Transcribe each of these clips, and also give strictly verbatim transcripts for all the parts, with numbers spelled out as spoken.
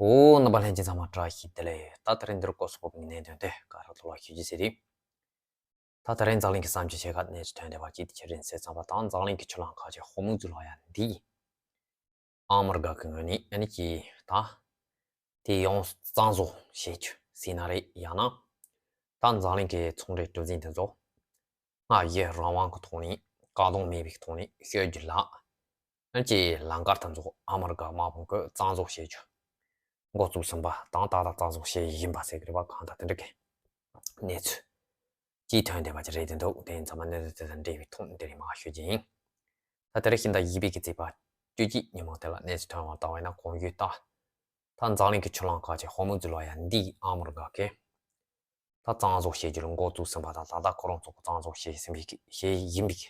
འོ། རྣམ་པ་ལྷན་རྒྱས་ཚང་མ་བཀྲ་ཤིས་བདེ་ལེགས། ད་དེ་རིང་འདིར་སྐོར་སོགས་པའི་གནད་དོན་དེ་ག་རེ་ཐོག་ལ་ཞུ་རྒྱུ་ཟེར་དུས། ད་དེ་རིང་འཛམ་གླིང་གི་བསམ་སྤྱོད་ཆེ་ཁག་གནས་ཚུལ་ཐོན་བསྡད་པ་གཅིག་དེ་ཆི་རེད་ཟེར་ཙམ་པ་དང་། འཛམ་གླིང་གི་ཆུ་གླང་ཁ་ཆེ་ཧོར་མུ་ཛི་ལོ་ཡ་འདི། ཨ་མི་རི་ཀ་གི་ངོས་ནས་ཨ་ནི་ཀྱི་ད་དེ་ཡོངས་གཙང་བཟོ་བྱེད་རྒྱུ་ཟེར་ན་རེད། ཡང་ན་ད་འཛམ་གླིང་གི་ཚོང་འབྲེལ་གྲུ་གཟིངས་དེ་ཚོ་སྔར་བཞིན་རང་དབང་གི་ཐོག་ནས། བཀག་སྡོམ་མེད་པའི་ཐོག་ནས་བཤད་རྒྱུ་ལ། ཨ་ནི་ཀྱི་ལམ་ཁ་དེ་ཚོ་ཨ་མི་རི་ཀ་དམག་དཔུང་གིས་གཙང་བཟོ་བྱེད་རྒྱུ་འགོ་བཙུགས་ཟིན་པ་དང་། ད་ལྟ་གཙང་བཟོ་བྱེད་བཞིན་པ་ཟེར་གི་རེད་པ། གང་ལྟར་དེ་འདྲ་གི་གནས་ཚུལ་ཅིག་ཐོན་བསྡད་པ་ཅིག་རེད་འདུག་དེ་ཡིན་ཙང་མ་གནད་དོན་དེ་དང་འབྲེལ་བའི་ཐོག་འདི་རིང་མར་ཞུ་རྒྱུ་ཡིན། ད་དེ་རིང་ཕྱི་ཟླ་བཞི་པའི་གི་ཚེས་པ་བཅུ་གཅིག་ཉིན་མོ་དེ་ལ་གནས་ཚུལ་ཐོན་པ་ལྟ་བ་ཡིན་ན། གོང་ཞུས་ལྟར་ད་འཛམ་གླིང་གི་ཆུ་གླང་ཁ་ཆེ་ཧོར་མུ་ཛི་ལོ་ཡ་འདི་ཨ་མི་རི་ཀ་གིས་ད་གཙང་བཟོ་བྱེད་རྒྱུ་ལ་འགོ་བཙུགས་ཟིན་པ་དང་། ད་ལྟ་ཁོ་རང་ཚོ་གཙང་བཟོ་བྱེད་ཟིན་པའི་གི་བྱེད་བཞིན་པའི་གི་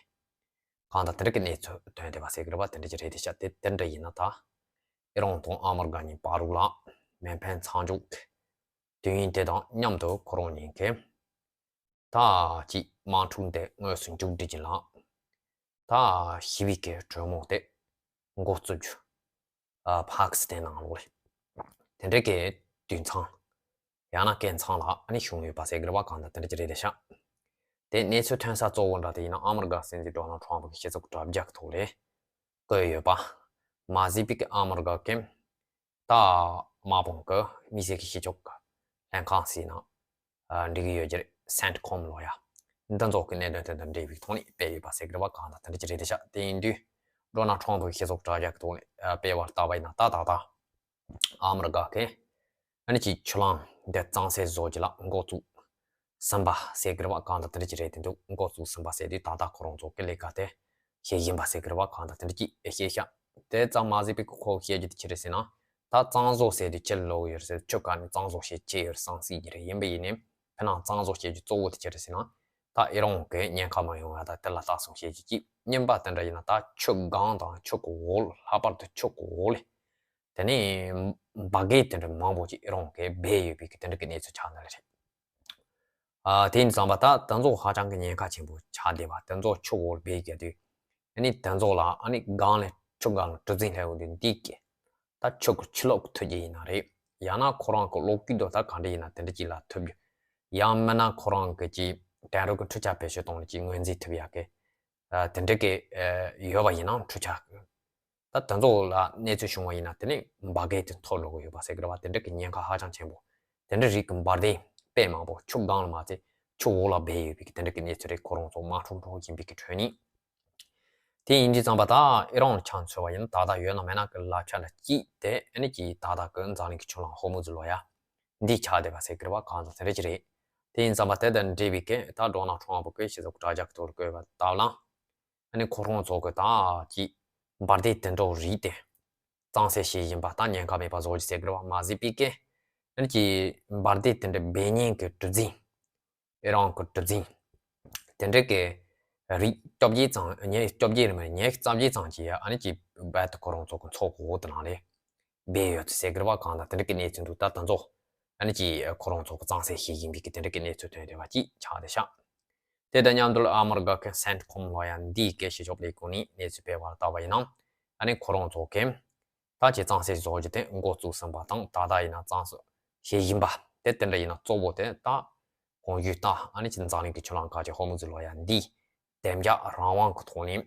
གང་ལྟར་དེ་འདྲ་གི་གནས་ཚུལ་ཐོན་བསྡད་པ་ཟེར་གི་རེད་པ། དེ་འདྲ་ཅིག་རེད་དེ་ཤག་དེ་དེ་འདྲ་ཡིན་ན་ད་ཨི་རན་དང་ཨ་མི་རི་ཀ་གཉིས་བར་ལ་མེ་འཕེན་མཚམས་འཇོག་དུས་ཡུན་དེ་དང་མཉམ་དུ་ཁོ་རང་གཉིས་ཀྱིས་ད་ཅིག་དམག་འཁྲུག་དེ་དངོས་སུ་མཇུག་སྒྲིལ་རྒྱུ་ལ། ད་ཞི་བའི་གི་གྲོས་མོལ་དེ་འགོ་བཙུགས་རྒྱུ། ཨ། ཕཱ་ཀི་སི་ཐན་ནང་ལོགས་ལ་དེ་འདྲའི་གི་དུས་མཚམས་ཡང་ན་སྐབས་མཚམས་ལ་ཨ་ནི་བྱུང་ཡོད་པ་ཟེར་གི་རེད་པ། གང་ལྟར་དེ་འདྲ་ཅིག་རེད་དེ་ཤག་དེ་གནས་ཚུལ་ཐོན་ས་གཙོ་བོ་འདྲ་དེ་ཡིན་ན་ཨ་མི་རི་ཀ་སྲིད་འཛིན་ཌོ་ནལ་ཊམ་ཕི་གི་སྤྱི་ཚོགས་དྲ་རྒྱ་གི་ཐོག་ལ་བཀོད་ཡོད་པ། མ་གཞི་པའི་གི་ཨ་མི་རི་ཀ་གི་ད་དམག་དཔུང་གི་དམིགས་བསལ་གྱི་སྤྱི་ཁྱབ་ཀྱི་ལྷན་ཁང་ཟེར་ན། ཨ། འགྲིག་གི་ཡོད་ཀྱི་རེད། སེན་ཊི་ཀོམ་ལོ་ཡ། འདི་ཚོ་གི་གནད་དོན་དེ་དང་འབྲེལ་བའི་ཐོག་ནས་སྤེལ་ཡོད་པ་ཟེར་གི་རེད་པ། གང་ལྟར་དེ་འདྲ་ཅིག་རེད་དེ་ཤག་དེ་ཡིན་དུས་ཌོ་ནལ་ཊམ་ཕི་གི་སྤྱི་ཚོགས་དྲ་རྒྱ་གི་ཐོག་ནས་སྤེལ་བ་ལྟ་བ་ཡིན་ན། ད་ད་ལྟ་ཨ་མི་རི་ཀ་གིས་ཨ་ནི་ཀྱི་ཆུ་གླང་འདི་གཙང་སེལ་བཟོ་རྒྱུ་ལ་འགོ་བཙུགས་ཟིན་པ་ཟེར་གི་རེད་པ། གང་ལྟར་དེ་འདྲ་ཅིག་རེད་དེ་འདུག་འགོ་བཙུགས་ཟིན་པ་ཟེར་དུས་ད་ལྟ་ཁོ་རང་ཚོ་གི་ལས་ཀ་དེ་བྱེད་བཞིན་པ་ཟེར་གི་རེད་པ། གང་ལྟར་དེ་འདྲ་ཅིག་བཤད་ཤག་དེ་ཙམ་མ་ཟད་པའི་ཁོ་བཤད་རྒྱུ་དེ་ཅི་རེད་ཟེར་ན། ད་གཙང་བཟོ་ཟེར་དུས་ཆུ་ལོག་ཡོད་ཟེར། ཆུ་ག་ནས་གཙང་བཟོ་བྱེད་ཀྱི་ཡོད་བསམ་སྲིད་ཀྱི་རེད། ཡིན་པ་ཡིན་ནའི་ཕི་ནང་གཙང་བཟོ་བྱེད་རྒྱུ་གཙོ་བོ་དེ་ཅི་རེད་ཟེར་ན། ད་ཨི་རན་གྱི་ཉེན་ཁ་མ་ཡོང་བ་དང་དེ་ལ་ལྟ་སྲུང་བྱེད་རྒྱུ་གཅིག་གཉིས་པ་དེ་འདྲ་ཡིན་ན། ད་ཆུ་སྒང་དང་ཆུ་གི་འོག་ལ། ལྷག་པར་དུ་ཆུ་གི་འོག་ལ་དེ་ནས་འབར་གས་དེ་འདྲ་མང་པོ་ཅིག་ཨི་རན་གྱིས་སྦས་ཡོད་པའི་གི་དེ་འདྲ་གི་གནས་ཚུལ་ཆགས་ནི་རེད། ཨ། དེ་ཡིན་ཙང་པ་ད་དེ་ཚོ་ཧ་ཅང་གི་ཉེན་ཁ་ཆེན་པོ་ཆགས་བསྡད་པ། དེ་ཚོ་ཆུ་འོག་སྦས་བསྡད་དུས། ཨ་ནི་དེ་ཚོ་ལ་ཨ་ནི་སྒང་ལ་ཆུ་སྒང་ལ་གྲུ་གཟིངས་སླེབས་ཡོང་དུས། འདི་གི་ད་ཆུ་གི་ཆུ་ལོག་ཐུབ་རྒྱུ་ཡིན་ན་རེད། ཡང་ན་ཁོ་རང་གི་གློག་སྐུད་དོ་ད་ག་འདྲ་ཡིན་ན་དེ་འདྲ་ཅིག་ལ་ཐུབ་རྒྱུ། ཡང་མིན་ན་ཁོ་རང་གི་ཅིག་དེང་རབས་ཀྱི་འཕྲུལ་ཆས་བེད་སྤྱོད་གཏོང་ནས་ཅིག་ངོས་འཛིན་ཐུབ་ཡག་གི། ཨ། དེ་འདྲ་གི་ཡོད་པ་ཡིན་ན་འཕྲུལ་ཆས། ད་དེ་ཚོ་ལ་གནས་ཚུལ་བྱུང་བ་ཡིན་ན་དེ་ནས་འབར་གས་དེ་འཐོར་འགྲོ་གི་ཡོད་པ་ཟེར་གི་རེད་པ། དེ་འདྲ་གི་ཉེན་ཁ་ཧ་ཅང་ཆེན་པོ། དེ་འདྲ་རིགས་ཀྱི་འབར་མདེལ་དཔེ་མང་པོ་ཆུ་སྒང་ལ་མ་ཚད་ཆུ་འོག་ལ་སྦས་ཡོད་པའི་གི་དེ་འདྲ་གི་གནས་ཚུལ་རེད། ཁོ་རང་ཚོ་དམག་འཁྲུག་འགྲོ་བཞིན་པའི་གི་ཁྲོད་ནས། དེ་ཡིན་དུས་ཙམ་པ་ད་ཨི་རན་ལ་ཆ་མཚོན་པ་ཡིན་ན། ད་ལྟ་ཡོད་ན་མེད་ན་གི་ལག་ཆ་འདྲ་གཅིག་དེ་ཨ་ནི་ཀྱི་ད་ལྟ་གི་འཛམ་གླིང་གི་ཆུ་གླང་ཧོར་མུ་ཛི་ལོ་ཡ་འདི་ཆགས་བསྡད་པ་ཟེར་གི་རེད་པ། གང་ལྟར་དེ་འདྲ་ཅིག་རེད། དེ་ཡིན་ཙམ་པ་དེ་དང་འབྲེལ་བའི་གི་ད་ཌོ་ནལ་ཊམ་ཕི་གི་སྤྱི་ཚོགས་དྲ་རྒྱ་གི་ཐོག་ལ་བཀོད་པ་ལྟ་བུ་ལ། ཨ་ནི་ཁོ་རང་ཚོ་གི་ད་ཅིག་འབར་མདེལ་དེ་འདྲ་རིགས་དེ་གཙང་སེལ་བྱེད་བཞིན་པ་དང་ཉེན་ཁ་མེད་པ་བཟོ་རྒྱུ་ཟེར་གི་རེད་པ། མ་གཞི་པའི་གི་ཨ་ནི་ཀྱི་འབར་མདེལ་དེ་འདྲ་སྦས་མཁན་གི་གྲུ་གཟིངས། ཨི་རན་གི་གྲུ་གཟིངས་དེ་འདྲ་གི་རིགས་བཅོ་བརྒྱད་ཙམ། ཉི་ཤུ་བཅོ་བརྒྱད་རེད་མ་རེད། ཉི་ཤུ་རྩ་བརྒྱད་ཙམ་ཅིག་ཨ་ནི་ཀྱི་རྦད་དེ་ཁོ་རང་ཚོ་གི་མཚོ་གི་འོག་དེ་ནང་ལ་སྦས་ཡོད་ཟེར་གི་རེད་པ། གང་ལྟར་དེ་འདྲ་གི་གནས་ཚུལ་འདུག་ད་དེ་ཚོ་ཨ་ནི་ཀྱི་ཁོ་རང་ཚོ་གི་གཙང་སེལ་བྱེད་བཞིན་པའི་གི་དེ་འདྲ་གི་གནས་ཚུལ་ཐོན་བསྡད་པ་ཅིག་ཆགས་བསྡད་ཤག་དེ་དང་མཉམ་དུ་ཨ་མི་རི་ཀ་གི་སེན་ཊི་ཀོམ་ལོ་ཡ་འདི་གི་སྤྱི་ཁྱབ་ལས་ཁུངས་ནས་གནས་ཚུལ་སྤེལ་བ་ལྟ་བུ་ཡིན་ན། ཨ་ནི་ཁོ་རང་ཚོ་གི་ད་ཀྱི་གཙང་སེལ་བཟོ་རྒྱུ་དེ་འགོ་བཙུགས་ཟིན་པ་དང་། ད་ལྟ་ཡིན་ན་གཙང་སེལ་བྱེད་བཞིན་པ་དེ་དེ་འདྲ་ཡིན་ན། གཙོ་བོ་དེ་ད་གོང་ཞུས་ལྟར་ཨ་ནི་ཀྱི་འཛམ་གླིང་གི་ཆུ་གླང་ཁ་ཆེ་ཧོར་མུ་ཛི་ལོ་ཡ་འདི་བདེ་འཇགས་རང་དབང་གི་ཐོག་ནས་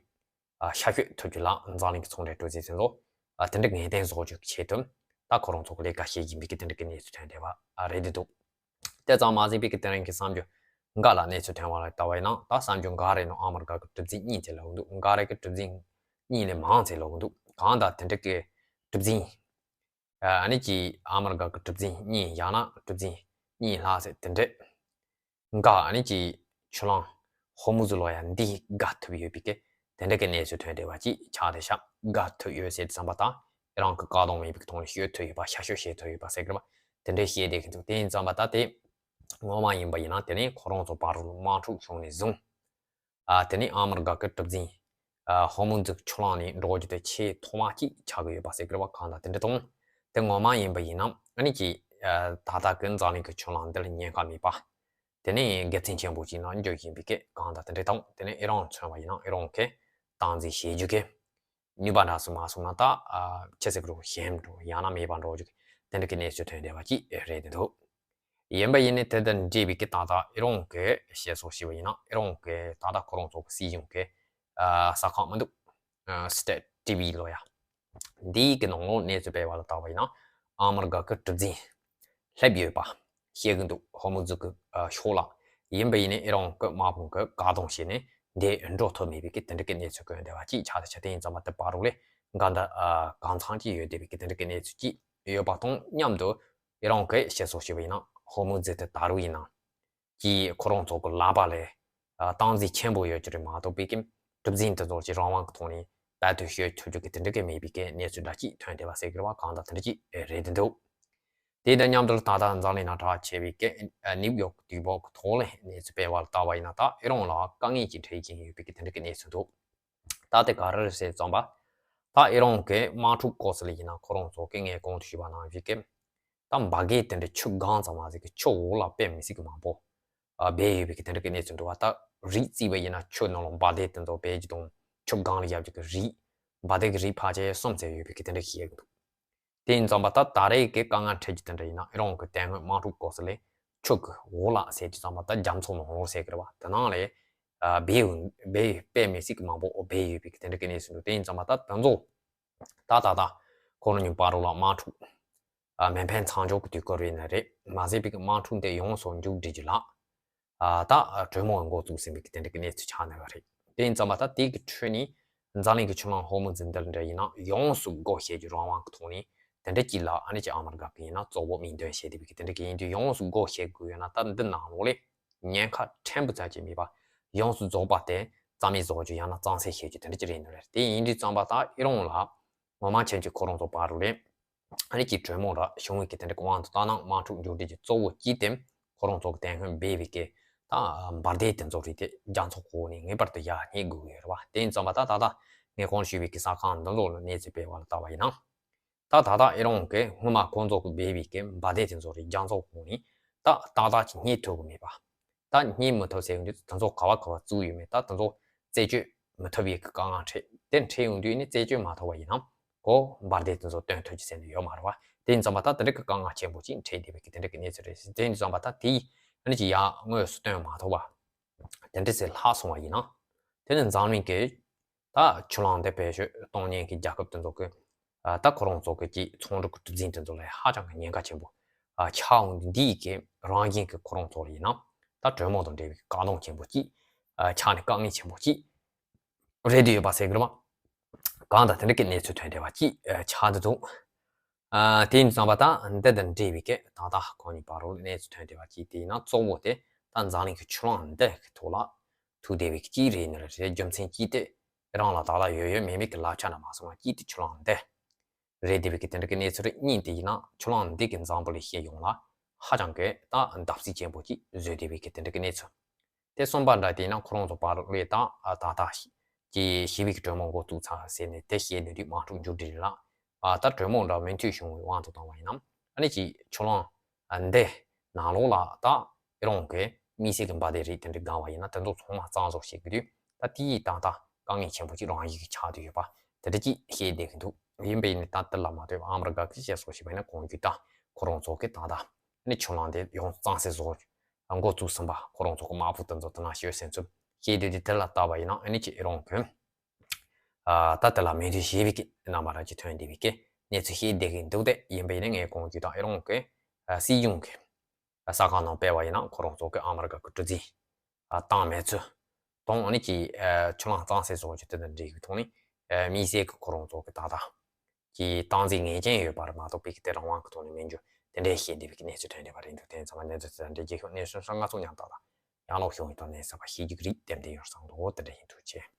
ཨ་ཤར་བསྐྱོད་ཐུབ་རྒྱུ་ལ། འཛམ་གླིང་གི་ཚོང་འབྲེལ་གྲུ་གཟིངས་དེ་ཚོ་ཨ་དེ་འདྲ་ངེས་གཏན་བཟོ་རྒྱུ་གི་ཆེད་དུ་ད་ཁོ་རང་ཚོ་གི་ལས་ཀ་བྱེད་བཞིན་པའི་གི་དེ་འདྲ་གི་གནས་ཚུལ་ཐོན་བསྡད་པ་ཨ་རེད་འདུག་དེ་ཙམ་མ་ཟད་པའི་གི་དེ་རིང་གི་གསར་འགྱུར་འགའ་ལ་གནས་ཚུལ་ཐོན་པ་ལ་ལྟ་བ་ཡིན་ན། ད་གསར་འགྱུར་འགའ་རེ་ནང་ཨ་མི་རི་ཀ་གི་གྲུ་གཟིངས་གཉིས་ཅིག་ལབ་འདུག་འགའ་རེ་གི་གྲུ་གཟིངས་གཉིས་ལས་མང་ཅིག་ལབ་འདུག་གང་ལྟར་དེ་འདྲ་གི་གྲུ་གཟིངས། ཨ་ནི་ཀྱི་ཨ་མི་རི་ཀ་གི་གྲུ་གཟིངས་གཉིས། ཡང་ན་གྲུ་གཟིངས་གཉིས་ལྷག་ཟེར་དེ་འདྲ། འགའ་ཨ་ནི་ཀྱི་ཆུ་གླང་ཧོར་མུ་ཛི་ལོ་ཡ་འདི་བཀག་ཐུབ་ཡོད་པའི་གི་དེ་འདྲ་གི་གནས་ཚུལ་ཐོན་བསྡད་པ་ཅིག་ཆགས་བསྡད་ཤག་བཀག་ཐུབ་ཡོད་ཟེར་དུས་ཙམ་པ་ད་ཨི་རན་གི་བཀག་སྡོམ་མེད་པའི་ཐོག་ནས་བཤོལ་ཐུབ་ཡོད་པ། ཤར་བསྐྱོད་བྱེད་ཐུབ་ཡོད་པ་ཟེར་གི་རེད་པ། དེ་འདྲ་བཤད་བསྡད་ཀྱི་འདུག་དེ་ཡིན་ཙམ་པ་ད་དེ་ངོ་མ་ཡིན་པ་ཡིན་ན། དེ་ནས་ཁོ་རང་ཚོ་བར་དུ་དམག་འཁྲུག་བྱུང་ནས་བཟུང་། ཨ། དེ་ནས་ཨ་མི་རི་ཀ་གི་གྲུ་གཟིངས། ཨ། ཧོར་མུ་ཛི་ཆུ་གླང་ནས་འགྲོ་རྒྱུ་དེ་ཆེས་ཐོག་མ་གཅིག་ཆགས་ཀྱི་ཡོད་པ་ཟེར་གི་རེད་པ། གང་ལྟར་དེ་འདྲ་དང་། དེ་ངོ་མ་ཡིན་པ་ཡིན་ན་ཨ་ནི་ཀྱི། ཨ། ད་ལྟ་གི་འཛམ་གླིང་གི་ཆུ་གླང་འདི་ལ་ཉེན་ཁ་མེད་པ། དེ་ནས་དགེ་མཚན་ཆེན་པོ་ཅིག་ནང་འགྱུར་བཞིན་པའི་གི་གང་ལྟར་དེ་འདྲ་དང་། དེ་ནས་ཨི་རན་མཚོན་པ་ཡིན་ན་ཨི་རན་གི་སྟངས་འཛིན་བྱེད་རྒྱུ་གི་ནུས་པ་འདྲ་སུ་མ་སོང་ན། ད། ཨ། ཆི་ཟེར་གི་རེད། ཞན་འགྲོ། ཡང་ན་མེད་པ་འགྲོ་རྒྱུ་གི་ དེ་འདྲ་གི་གནས་ཚུལ་ཐོན་བསྡད་པ་ཅིག་རེད་འདུག་ཡིན་པ་ཡིན་ནའི་དེ་དང་འབྲེལ་བའི་གི་ད་ལྟ་ཨི་རན་གྱི་བཤད་སྲོལ་ཞིག་ཡིན་ན། ཨི་རན་གྱི་ད་ལྟ་ཁོ་རང་ཚོ་གི་སྲིད་གཞུང་གི་ཨ་གསར་ཁང་མི་འདུག་ཨ་State TV་ལོ་ཡ། འདིའི་གི་ནང་ལོགས་གནས་ཚུལ་སྤེལ་བ་ལ་བལྟས་པ་ཡིན་ན། ཨ་མི་རི་ཀ་གི་གྲུ་གཟིངས་སླེབས་ཡོད་པ་བཤད་གི་འདུག་ཧོར་མུ་ཛི་གི་ཨ་ཕྱོགས་ལ། ཡིན་པ་ཡིན་ནའི་ཨི་རན་གྱི་དམག་དཔུང་གི་བཀག་སྡོམ་བྱས་ནས་འདིར་འགྲོ་ཐུབ་མེད་པའི་གི་དེ་འདྲ་གི་གནས་ཚུལ་བཀོད་བསྡད་པ་ཅིག་ཆགས་བསྡད་ཤག་དེ་ཡིན་ཙང་མ་དེ་བར་རུ་ལས་འགལ་ཟླ་ཨ་གང་འཚམ་ཅིག་ཡོད་བསྡད་པའི་གི་དེ་འདྲ་གི་གནས་ཚུལ་ཅིག་ཡོད་པ་དང་མཉམ་དུ། ཨི་རན་གྱི་བཤད་སྲོལ་ཞིག་ཡིན་ན། ཧོར་མུ་ཛི་དེ་ད་རུང་ཡིན་ན། གྱིས་ཁོ་རང་ཚོ་གི་ལག་པ་ལ་ཨ་སྟངས་འཛིན་ཆེན་པོ་ཡོད་ཀྱི་རེད་མ་གཏོགས། པེ་ཀིན་གྲུ་གཟིངས་དེ་ཚོ་ཅིག་རང་དབང་གི་ཐོག་ནས་རྦད་དེ་ཤོད་ཐུབ་རྒྱུ་གི་དེ་འདྲ་གི་མེད་པའི་གི་གནས་ཚུལ་འདྲ་ཅིག་ཐོན་བསྡད་པ་ཟེར་གི་རེད་བ། གང་ལྟར་དེ་འདྲ་ཅིག་རེད་འདུག་དེ་དང་མཉམ་དུ་ད་ལྟ་འཛམ་གླིང་ནང་གྲགས་ཆེ་བའི་གི་ཨ་ནིའུ་ཡོག་དུས་བབ་གི་ཐོག་ལ་གནས་ཚུལ་སྤེལ་བ་ལ་བལྟས་པ་ཡིན་ན། ད་ཨི་རན་ལ་དཀའ་ངལ་ཅིག་འཕྲད་ཀྱིན་ཡོད་པའི་གི་དེ་འདྲ་གི་གནས་ཚུལ་འདུག་ད་དེ་ག་རེ་རེད་ཟེར་ཙམ་པ། ད་ཨི་རན་གྱི་དམག་འཁྲུག་སྐོར་ཟེར་ལ་ཡིན་ན། ཁོ་རང་ཚོ་གི་ངས་གོང་དུ་ཞུས་པ་ནང་བཞིན་གི། ད་འབར་གས་དེ་འདྲ་ཆུ་སྒང་ཙམ་མ་ཟད་ཀྱི་ཆུ་འོག་ལ་དཔེ་མི་སྲིད་ཀྱི་མང་པོ་ཨ་སྦས་ཡོད་པའི་གི་དེ་འདྲ་གི་གནས་ཚུལ་འདུག་བ། ད་རི་རྩིས་པ་ཡིན་ན་ཆུ་ནང་ལ་འབར་གས་དེ་ཚོ་སྦས་ཀྱི་དང་། ཆུ་སྒང་ལ་བཞག་རྒྱུ་གི་རི། འབར་གས་གི་རི་ཕལ་ཆེར་གསུམ་ཙམ་ཡོད་པའི་གི་དེ་འདྲ་ཞིག་ཡོད་ཀྱི་འདུག་དེ་ཡིན་ཙམ་པ་ད་ད་རེས་ཀྱི་དཀའ་ངལ་འཕྲད་རྒྱུ་དེ་འདྲ་ཡིན་ན། ཨི་རན་གྱི་དེ་སྔོན་དམག་འཁྲུག་སྐོར་ཟེར་ལས་ཆུ་གི་འོག་ལ་ཟེར་རྒྱུ་ཙམ་པ། ད་རྒྱ་མཚོ་ནང་ལོགས་ཟེར་གི་རེད་བ། དེ་ནང་ལ་ཨ་སྦས་ཡོད་སྦས་དཔེ་མི་སྲིད་ཀྱི་མང་པོ་སྦས་ཡོད་པའི་གི་དེ་འདྲ་གི་གནས་ཚུལ་འདུག་དེ་ཡིན་ཙམ་པ་ད་དེ་ཚོ་ད་ད་ད་ཁོ་རང་གཉིས་བར་རུ་ལ་དམག་འཁྲུག་ཨ་མེ་འཕེན་མཚམས་འཇོག་གི་དུས་སྐབས་རེད་ནི་རེད། མ་ཟད་པའི་གི་དམག་འཁྲུག་འདི་ཡོངས་སུ་མཇུག་སྒྲིལ་རྒྱུ་ལ་ཨ་ད་གྲོས་མོལ་འགོ་བཙུགས་ཟིན་པའི་གི་དེ་འདྲ་གི་གནས་ཚུལ་ཆགས་ནི་རེད། དེ་ཡིན་ཙམ་པ་ད་དེ་གི་ཁྲོད་ནས་འཛམ་གླིང་གི་ཆུ་གླིང་ཧོར་མུ་ཛི་འདི་འདྲ་ཡིན་ན་ཡོངས་སུ་སྒོ་ཕྱེ་རྒྱུ་རང་དབང་གི་ཐོག་ནས་དེ་འདྲ་ཅིག་ལ་ཨ་ནི་ཅིག་ཨ་མི་རི་ཀ་གི་ཡིན་ན་གཙོ་བོ་མིང་འདོན་བྱས་བསྡད་པའི་གི་དེ་འདྲ་གི་ཡིན་དུས། ཡོངས་སུ་སྒོ་ཕྱེ་དགོས་ཡོད་ན་ད་འདི་ནང་ལོགས་ལས་ཉེན་ཁ་ཕྲན་བུ་ཙམ་ཅིག་མེད་པ། ཡོངས་སུ་རྫོགས་པ་དེ་རྩ་མེད་བཟོ་རྒྱུ་ཡང་ན་གཙང་སེལ་བྱེད་རྒྱུ་དེ་འདྲ་ཅིག་རེད་ནི་རེད། དེ་ཡིན་དུས་ཙམ་པ་ད་ཨི་རན་ལ་ངོ་མ་ཕྱིན་ཆད་ཁོ་རང་ཚོ་བར་རུ་ལས་ཨ་ནི་ཅིག་གྲོས་མོལ་འདྲ་བྱུང་བའི་གི་དེ་འདྲ་གི་དབང་དུ་བཏང་ན། དམག་འཁྲུག་མཇུག་སྒྲིལ་གྱི་གཙོ་བོ་གཅིག་དེ་ཁོ་རང་ཚོ་གི་དེ་སྔོན་སྦས་པའི་གི་ད་འབར་མདེལ་དེ་ཚོ་རེད་དེ། རྒྱ་མཚོ་གོ་ནས་ངེས་པར་དུ་ཡར་རྙེད་དགོས་ཀྱི་ཡོད་རེད་བ། དེ་ཡིན་ཙམ་པ་ད་ད་ལྟ་ངས་གོང་ཞུས་པའི་གི་གསར་ཁང་འདི་ཚོ་ལ་གནས་ཚུལ་སྤེལ་བ་ལ་བལྟས་པ་ཡིན་ན། ད་ད་ལྟ་ཨི་རན་གྱིས་སྔོན་མ་ཁོང་ཚོ་གིས་སྦས་པའི་གི་འབར་མདེལ་དེ་ཚོ་རེད། རྒྱ་མཚོ་གོ་ནས་ད་ཏག་ཏག་ཅིག་རྙེད་ཐུབ་ཀྱི་མེད་པ། ད་རྙེད་མི་ཐུབ་ཟེར་ཡོང་དུས་དེ་ཚོ་ག་བ་ག་བ་བཙུགས་ཡོད་མེད། ད་དེ་ཚོ་རྩད་གཅོད་མི་ཐུབ་པའི་གི་དཀའ་ངལ་འཕྲད། དེ་འཕྲད་ཡོང་དུས་ནི་རྩད་གཅོད་མ་ཐུབ་པ་ཡིན་ན་ཁོ་འབར་མདེལ་དེ་ཚོ་སྟོན་ཐུབ་ཀྱི་ཟེར་ནས་ཡོད་མ་རེད་བ། དེ་ཡིན་ཙམ་པ་ད་དེ་འདྲ་གི་དཀའ་ངལ་ཆེན་པོ་ཅིག་འཕྲད་བསྡད་པའི་གི་དེ་འདྲ་གི་གནས་ཚུལ་རེད། དེ་ཡིན་ཙམ་པ་ད་དེ་ཨ་ནི་ཅིག་ཡར་དངོས་སུ་སྟོན་མ་ཐུབ་པ། དེ་འདྲ་ཟེར་ལྷག་སོང་བ་ཡིན་ན། དེ་ནི་འཛམ་གླིང་གི་ད་ཆུ་གླིང་འདི་བེད་སྤྱོད་གཏོང་མཁན་གྱི་རྒྱལ་ཁབ་དེ་ཚོ་གི་ཨ་ད་ཁོ་རང་ཚོ་གི་ཅིག་ཚོང་འབྲེལ་གྱི་གྲུ་གཟིངས་དེ་ཚོ་ལ་ཧ་ཅང་གི་ཉེན་ཁ་ཆེན་པོ་ཨ་ཆགས་འོང་དུས། འདི་ཡི་གི་རང་བཞིན་གྱི་ཁོ་རང་ཚོ་ལ་ཡིན་ན་ད་གྲོས་མོལ་དང་འབྲེལ་བའི་དཀའ་སྡུག་ཆེན་པོ་ཅིག་ཨ་ཆགས་ནས་དཀའ་ངལ་ཆེན་པོ་ཅིག་རེད་དུ་ཡོད་པ་ཟེར་གི་རེད་བ། གང་ལྟར་དེ་འདྲ་གི་གནས་ཚུལ་ཐོན་བསྡད་པ་ཅིག་ཨ་ཆགས་འདུག་ཨ་དེ་ཡིན་ཙང་པ་ད་འདི་དང་འབྲེལ་བའི་གི་ད་ལྟ་ཁོང་གཉིས་བར་རུ་གནས་ཚུལ་ཐོན་བསྡད་པ་ཅིག་དེ་ཡིན་ན། གཙོ་བོ་དེ་ད་འཛམ་གླིང་གི་ཆུ་གླིང་འདི་གི་ཐོག་ལ་ཐུག་བསྡད་པའི་གི་ཅིག་རེད་ནི་རེད། རྒྱུ་མཚན་གཅིག་དེ་རང་ལ་ད་ལྟ་ཡོད་ཡོད་མེད་མེད་ཀྱི་ལག་ཆ་འདྲ་མ་སོང་བ་གཅིག་དེ་ཆུ་གླིང་འདི་རེད་བསྡད་པའི་གི་དེ་འདྲ་གི་གནས་ཚུལ་རེད། གཉིས་དེ་ཡིན་ན་ཆུ་གླིང་འདི་གི་འཛམ་བུ་གླིང་སྤྱི་ཡོངས་ལ་ཧ་ཅང་གི་ད་བརྡབ་གསིག་ཆེན་པོ་ཅིག་བཟོས་བསྡད་པའི་གི་དེ་འདྲ་གི་གནས་ཚུལ། དེ་གསུམ་པ་འདྲ་དེ་ཡིན་ན་ཁོ་རང་ཚོ་བར་ལ་ད་ད་ལྟ་ཀྱི་ཞི་བའི་གི་གྲོས་མོལ་འགོ་བཙུགས་ཚར་ཟེར་ནས་དེ་བཤད་བསྡད་དུས། དམག་འཁྲུག་མཇུག་སྒྲིལ་ལ་ཨ་ད་གྲོས་མོལ་འདྲ་མུ་མཐུད་བྱུང་བའི་དབང་དུ་བཏང་བ་ཡིན་ན། ཨ་ནི་ཅིག་ཆུ་གླིང་འདི་ནང་ལོགས་ལ་ད་ཨི་རན་གྱི་དམིགས་བསལ་གྱི་འབར་མདེལ་རིགས་དེ་འདྲ་སྒང་བ་ཡིན་ན་དེ་ཚོ་ཚང་མ་གཙང་བཟོ་བྱེད་དགོས་དུས། ད་དེ་ཡིས་ད་ལྟ་དཀའ་ངལ་ཆེན་པོ་ཅིག་རང་བཞིན་གྱིས་ཆགས་བསྡད་ཡོད་པ་དེ་འདྲ་ཅིག་བཤད་བསྡད་ཀྱི་འདུག་ཡིན་པ་ཡིན་ནའི་ད་དེ་ལ་མ་ལྟོས་པར་ཨ་མི་རི་ཀ་གི་བཤད་སྲོལ་ཞིག་བྱས་ན། གོང་རྒྱུ་ད་ཁོ་རང་ཚོ་གི་ད་ལྟ་ནི་ཆུ་གླིང་དེ་ཡོངས་གཙང་སེལ་བཟོ་འགོ་བཙུགས་ཟིན་པ། ཁོ་རང་ཚོ་གི་དམག་དཔུང་དེ་ཚོ་དེ་ན་ཞོད་ཟིན་ཚུལ་བཤད་བསྡད་དུས། དེ་ལ་བལྟས་པ་ཡིན་ན་ཨ་ནི་ཅིག་ཨི་རན་གྱིས་ཨ་ད་དེ་ལ་མོས་མཐུན་བྱས་པའི་གི་རྣམ་པ་འདྲ་ཅིག་ཐོན་བསྡད་པའི་གི་གནས་ཚུལ་བཤད་བསྡད་ཀྱི་འདུག་དེ་ཡིན་པ་ཡིན་ནའི་ངས་གོང་རྒྱུ་ད་ཨི་རན་གྱི་ཨ་སྲིད་གཞུང་གི་གསར་ཁང་ནང་སྤེལ་བ་ཡིན་ན། ཁོ་རང་ཚོ་གི་ཨ་མི་རི་ཀ་གི་གྲུ་གཟིངས་ཨ་བཏང་མེད་ཚུལ་དང་། ཨ་ནི་ཅིག་ཨ་ཆུ་གླིང་གཙང་སེལ་བཟོ་རྒྱུ་དེ་དང་འབྲེལ་བའི་ཐོག་ནས་ཨ་དམིགས་བསལ་གྱི་ཁོ་རང་ཚོ་གི་ད་ལྟ་གི་སྟངས་འཛིན་ངེས་ཅན་ཡོད་པ་རེད་མ་གཏོགས། པའི་གི་དེ་རང་དབང་གི་ཐོག་ནས་མེད་རྒྱུ་དེ་འདྲའི་བཤད་བསྡད་པའི་གི་གནས་ཚུལ་ཐོན་བསྡད་པ་རེད་འདུག་དེ་ཡིན་ཙང་མ་གནས་ཚུལ་དེ་དང་འབྲེལ་རྒྱུ་གནས་ཚུལ་སོགས་ང་ཚོ་མཉམ་དུ་དང་ཡང་ལོག་བྱུང་ཡོད་དོ་ནས་གསར་པ་ཤེས་རྒྱུ་གི་རིགས་ཏན་ཏན་ཡོད་བསམ་འདུག་དེ་འདྲ་ཡིན། ཐུགས་རྗེ་ཆེ།